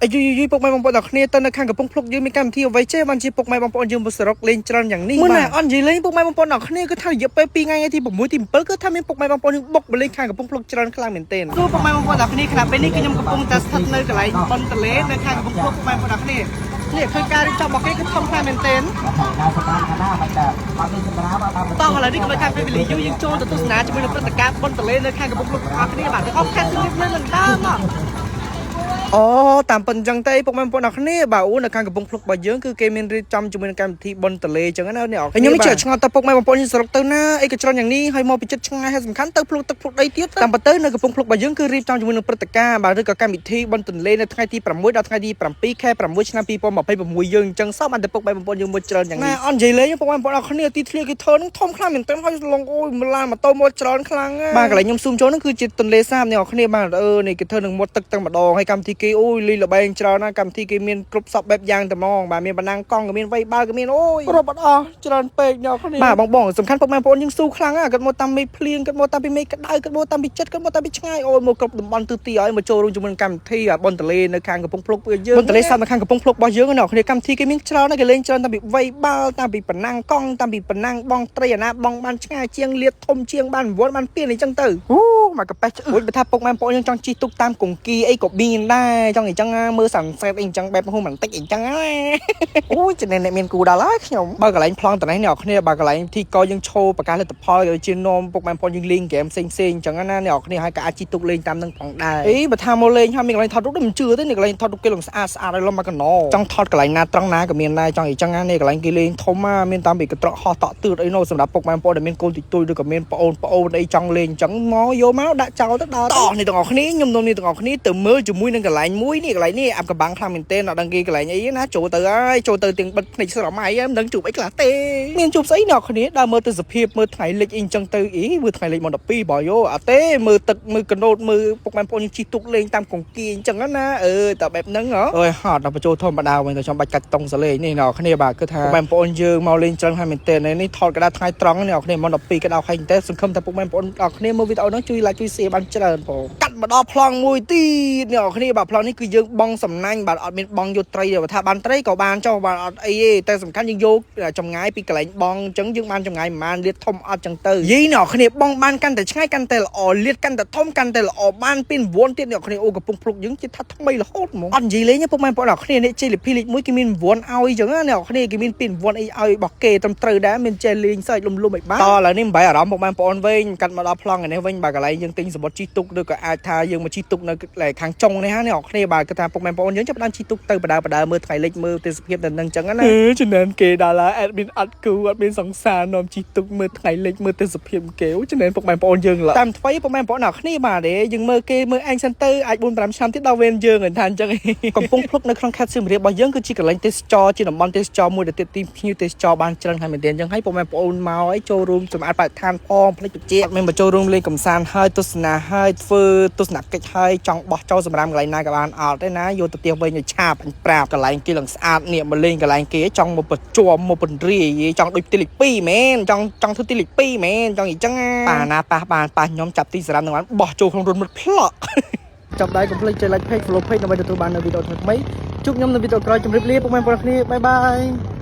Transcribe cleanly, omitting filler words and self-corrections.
អាយូយូពុកម៉ែបងប្អូនទាំងគ្នាទៅនៅខាងកំពង់ភ្លុកយើងមានកម្មវិធីអ្វីចេះបានជាពុកម៉ែបងប្អូនយើងមកសរុកលេងច្រើនយ៉ាងនេះមើលណែអត់និយាយលេងពុកម៉ែបងប្អូនទាំងគ្នាគឺថារយៈពេល2ថ្ងៃថ្ងៃទី6ទី7គឺថាមានពុកម៉ែបងប្អូនយើងបុកមកលេងខាងកំពង់ភ្លុកច្រើនខ្លាំងមែនទែនសួរពុកម៉ែបងប្អូនទាំងគ្នាខណៈពេលនេះគឺខ្ញុំកំពុងតែស្ថិតនៅកន្លែងប៉ុនតលេនៅខាងកំពង់ភ្លុកពុកម៉ែបងប្អូនទាំងគ្នានេះឃើញការរៀបចំរបស់គេគឺធំខ្លាំងមែនទែន ដល់សម្រាប់ខាងណាមិនដែរអត់មានសម្រាប់អត់បាន តោះឥឡូវនេះកុំឲ្យខាតពេលវេលាយូរយើងចូលទៅទស្សនាជាមួយនឹងព្រឹត្តិការណ៍បុណ្យទន្លេនៅខាងកំពង់ភ្លុកទាំងអស់គ្នាបាទទាំងអស់ខេត្តសៀមរាបលើនឹងដើមមកអូតាមពិតអញ្ចឹងទេពុកម៉ែបងប្អូនអរគ្នាបាទអូនៅខាងកំពង់ភ្លុករបស់យើងគឺគេមានរៀបចំជាមួយនឹងកម្មវិធីបុណ្យទន្លេអញ្ចឹងណាអ្នកអរគ្នាខ្ញុំនេះជឿឆ្ងល់តើពុកម៉ែបងប្អូនយើងសរុបទៅណាអីក៏ច្រើនយ៉ាងនេះហើយមកពីចិត្តឆ្ងាយហើយសំខាន់ទៅភ្លុកទឹកភ្លុកដីទៀតតាមពិតទៅនៅកំពង់ភ្លុករបស់យើងគឺរៀបចំជាមួយនឹងព្រឹត្តិការណ៍បាទឬក៏កម្មវិធីបុណ្យទន្លេនៅថ្ងៃទី6ដល់ថ្ងៃទី7ខែ6ឆ្នាំ2026យើងអញ្ចឹងសោះបានតែពុកម៉ែបងប្អូនយើងមកច្រើនយ៉ាងនេះណាអត់និយាយលេងពុកម៉ែបងប្អូនអរគ្នាទីធ្លាគេធ្វើនឹងធំខ្លាំងមែនទែនហើយលងអូយឡានម៉ូតូមកច្រើនខ្លាំងបាទកន្លែងខ្ញុំស៊ូមចូលនឹងគឺជាទន្លេសាបអ្នកអរគ្នាបាទអឺនេះគេធ្វើនឹងមុតទឹកទាំងម្ដងហើយកម្មវិធីគេអូយលីលបែងច្រើនណាស់កម្មវិធីគេមានគ្រប់សពបែបយ៉ាងតែហ្មងបាទមានបណ្ដាំងកង់ក៏មានវៃបាល់ក៏មានអូយរាប់អត់អស់ច្រើនពេកអ្នកអរគ្នាបាទបងបងសំខាន់ពុកម៉ែបងប្អូនយើងស៊ូខ្លាំងណាស់គាត់មកតាមមេឃភ្លៀងគាត់មកតាមពីមេឃក្តៅគាត់មកតាមពីចិត្តគាត់មកតាមពីឆ្ងាយអូយមកគ្រប់តំបន់ទិសទីឲ្យមកចូលរួមជាមួយនឹងកម្មវិធីបុណ្យទលេនៅខាងកំពង់ភ្លុកយើងបុណ្យទលេសាបនៅខាងកំពង់ភ្លុករបស់យើងអ្នកអរគ្នាកម្មវិធីគេមានច្រើនណាស់គេលេងច្រើនតាំងពីវៃបាល់តាំងពីប៉ុណ្ណាំងកង់តាំងពីប៉ុណ្ណាំងបងត្រីអាណាបងបានឆ្ងាយជាងលៀតធំជាងបានរង្វាន់បានពៀនអីចឹងទៅអូមកកប៉េះឆ្អួចបើថាពុកម៉ែបងប្អូនយើងចង់ជិះទូកតាមកង្គីអីក៏មានដែរចង់អីចឹងមើល sunset អីចឹងបែបហូបន្តិចអីចឹងណាអូយចំណេះអ្នកមានគូដល់ហើយខ្ញុំបើកន្លែងប្លង់តនេះអ្នកនរគ្នាបើកន្លែងធីកយើងឈោប្រកាសលទ្ធផលក៏ជានាំពុកម៉ែបងប្អូនយើងលេងហ្គេមផ្សេងផ្សេងចឹងណាអ្នកនរគ្នាហើយក៏អាចជិះទូកលេងតាមនឹងផងដែរអីបើថាមកលេងហើយមានកន្លែងថតរូបដូចមិនជឿទេនេះកន្លែងថតរូបគេលងស្អាតស្អាតហើយលំមកកណោចង់ថតកន្លែងណាត្រង់ណាក៏មានដែរចង់អីចឹងណានេះកន្លែងគេលេងធំណាមានតាមពីកត្រកហោះតក់ទឿតអីនោះសម្រាប់ពុកម៉ែបងប្អូនដែលមានកូនតិចតួចឬក៏មានប្អូនប្អូនអីចង់លេងចឹងមកយកមកដាក់ចោលទៅដល់តោះនេះទាំងអស់គ្នាខ្ញុំនាំនេះទាំងអស់គ្នាទៅមើលជាមួយនឹងកន្លែងមួយនេះកន្លែងនេះអាប់កបាំងខ្លាំងមែនទែនអត់ដឹងគេកន្លែងអីណាចូលទៅហើយចូលទៅទាំងបិទភ្នែកស្រមៃមិនដឹងជួបអីខ្លះទេមានជួបស្អីអ្នកគ្នាដើរមើលទេសភាពមើលថ្ងៃលិចអីចឹងទៅអីមើលថ្ងៃលិចមក12បើយោអត់ទេមើលទឹកមើលកណូតមើលពុកម៉ែបងប្អូនយើងជិះទូកលេងតាមកង្គីអញ្ចឹងណាអឺតែបែបហ្នឹងហ៎អើយហត់ដល់បញ្ចូលធម្មតាវិញតែចាំបាច់កាច់តុងសលេងនេះអ្នកគ្នាបាទគឺថាពុកម៉ែបងប្អូនយើងមកលេងច្រើនហើយមែនទែននេះថតកដាថ្ងៃត្រង់អ្នកគ្នាមក12កដាខែតែសង្ឃឹមថាពុកម៉ែបងប្អូនអរគ្នាមើលវីដេអូហ្នឹងជួយ like ជួយ share បានច្រើនផងកាត់មកដល់ប្លង់មួយទៀតអ្នកគ្នាបាទប្លង់នេះគឺយើងបងសំណាញ់បាទអត់មានបងយកត្រីទេបើថាបានត្រីក៏បានចុះបាទអត់អីទេតែសំខាន់យើងយកចម្ងាយពីកន្លែងបងអញ្ចឹងយើងបានចម្ងាយប្រហែលលាតធំអត់ចឹងទៅយីអ្នកគ្នាបងបានកាន់តែឆ្ងាយកាន់តែល្អលាតកាន់តែធំកាន់តែល្អបានពីរង្វាន់ទៀតអ្នកគ្នាអូកំពុងភ្លុកយើងជិះថាថ្មីរហូតហ្មងអត់និយាយលេងទេពុកម៉ែបងប្អូនអ្នកគ្នានេះជ័យលាភីលេខ1គេមានរង្វាន់ឲ្យអញ្ចឹងណាអ្នកគ្នាគេមានពីរង្វាន់អីឲ្យរបស់គេត្រឹមត្រូវដែរមានចេះលេងសើចលំលំអីបានតឥឡូវនេះមិនបាយអារម្មណ៍ពុកម៉ែបងប្អូនវិញកាត់មកដល់ប្លង់ឯនេះវិញបាទកន្លែងយើងទិញសំបុត្រជិះទូកឬក៏អាចថាយើងមកជិះទូកនៅខាងចុងនេះណាអ្នកគ្នាបាទគឺថាពុកម៉ែបងប្អូនយើងចាប់ផ្ដើមជិះទូកទៅបដើបដើមើលថ្ងៃលិចមើលទេសភាពនៅនឹងអញ្ចឹងណាចំណែនគេដល់ហើយ admin អត់គូអត់មានសង្សារនាំជិះទូកមើលថ្ងៃលិចមើលទេសភាពគេអូចំណែនពុកម៉ែបងប្អូនយើងតាមថ្មីពុកម៉ែបងប្អូនអ្នកគ្នាបាទទេយើងមើលគេមើលឯងសិនទៅអាច4 5ឆ្នាំទៀតដល់វេនយើងថាអញ្ចឹងកំពង់ភ្លុកនៅក្នុងខេត្តសៀមរាបរបស់យើងគឺជាកន្លែងទេសចរជាតំបន់ទេសចរមួយដែលទាក់ទាញភ្ញៀវទេសចរបានច្រើនហើយមែនទែនអញ្ចឹងហើយពុកម៉ែបងប្អូនមកឲ្យចូលរួមសម្អាតបរិស្ថានផងផ្លេចវិជាមានមកចូលរួមលេងកម្សាន្តហើយទស្សនាហើយធ្វើទស្សនកិច្ចហើយចង់បោះចោលសម្រាមកន្លែងណាក៏បានអត់ទេណាយកទៅផ្ទះវិញឲ្យឆាបអញប្រាប់កន្លែងគេឡើងស្អាតនេះមកលេងកន្លែងគេចង់មកប្រជុំមកពន្រាយចង់ដូចទីលេខ2មែនចង់ចង់ធ្វើទីលេខ2មែនចង់អញ្ចឹងប៉ាណាប៉ះបានប៉ះខ្ញុំចាប់ទីសម្រាមនឹងបានបោះចូលក្នុងរន្ធមិត្តផ្លក់ ចាប់ដៃកុំភ្លេចចុច like page follow page ដើម្បីទទួលបាននូវវីដេអូថ្មីៗជួបខ្ញុំនៅវីដេអូក្រោយជម្រាបលាពុកម៉ែបងប្អូនគ្នាbye bye.